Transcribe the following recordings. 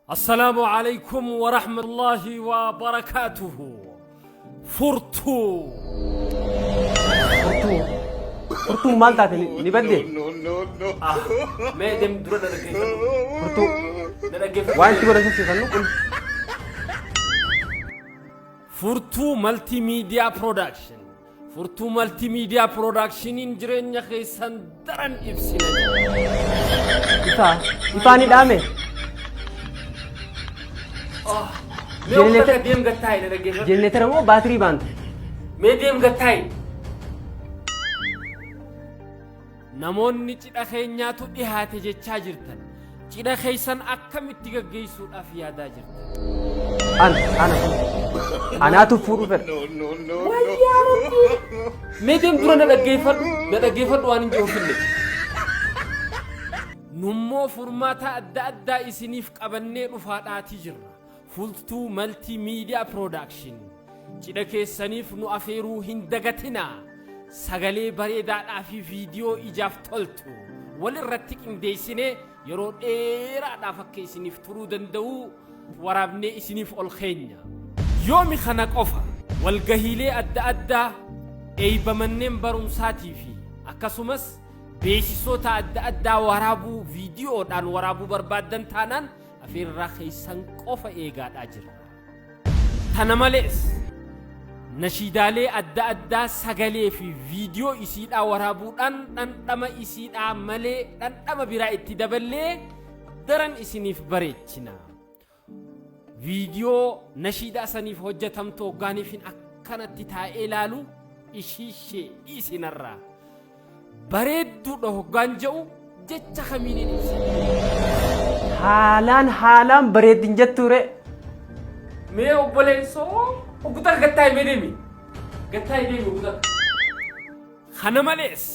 Assalaamu alaikum wa rahmatullahi wa barakaatuhu. Furtuu. Furtuu. Furtuun maal taate ni badde? Ah, mee deem dura na dhaggeeffadhu. Furtuu. Na dhaggeeffadhu. Waan itti godhan sirsiifannu kun. Furtuu Multimedia Production. Furtuu Multimedia Productioniin jireenya keessan daran ibsina jedha. Ifaa. Ifaa ni dhaame. Mee of takka deem gattaa'i na dhaggeeffadhu. Jenereetara moo baatirii baanta? Mee deem gattaa'i. Namoonni cidha keenyaatu dhihaate jechaa jirtan. Cidha keessan akkamitti gaggeessuudhaaf yaadaa jirtan? Ana, ana. Anaatu fuudhuu fedha. Wayyaa Rabbii! Mee deem dura na dhaggeeffadhu. Na dhaggeeffadhu waan hin jiru finne. Nummoo furmaata adda addaa isiniif qabannee dhufaadhaatii jirra. Fultuu Multimedia Production. Cidha keessaniif nu afeeruu hin dagatinaa. Sagalee bareedaadhaa fi viidiyoo ijaaf toltu walirratti qindeessinee yeroo dheeraadhaaf akka isiniif turuu danda'u waraabnee isiniif ol keenya. Yoomi kana qofa walgahiilee adda addaa eeyba manneen barumsaatii fi akkasumas beeksisoota adda addaa waraabuu viidiyoodhaan waraabuu barbaaddan taanaan afeerraa keessan qofa eegaadhaa jirra. Tana malees nashiidaalee adda addaa sagalee fi viidiyoo isiidhaa waraabuudhaan dhandhama isiidhaa malee dhandhama biraa itti daballee daran isiniif bareechina. Viidiyoo nashiidaa saniif hojjetamtu hoggaaniifin akkanatti taa'ee ilaalu ishiishee isinarraa. Bareedduudha hoggaan je'u jecha kamiinin ibsa. Haalaan haalaan bareeddin jettuure. Mee obboleessoo uguta gattaa'e mee deemi. Gattaa'e deemi uguta. Kana malees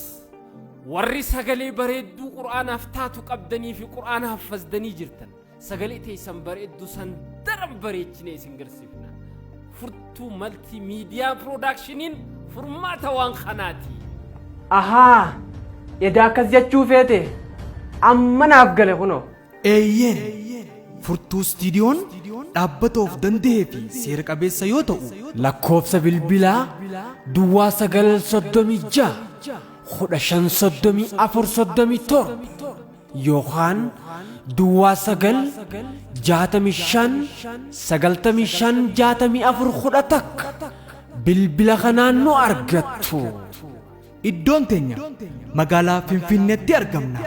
warri sagalee bareedduu qur'aanaaf taatu qabdanii fi qur'aana haffazdanii jirtan sagalee teessan bareedduu san daran bareechinee isin garsiifna. Furtuu Multimedia Productioniin furmaata waan kanaati. Ahaa! Edaa akkas jechuu feete amma naaf gale kunoo. Eeyyeen! Furtuu Istiidiyoon dhaabbata of danda'ee fi seera qabeessa yoo ta'u, Lakkoofsa bilbilaa duwwaa 9 36 15 34 37 yookaan duwwaa 9 65 95 64 11 bilbila kanaan nu argattu. Iddoon teenya magaalaa Finfinneetti argamna.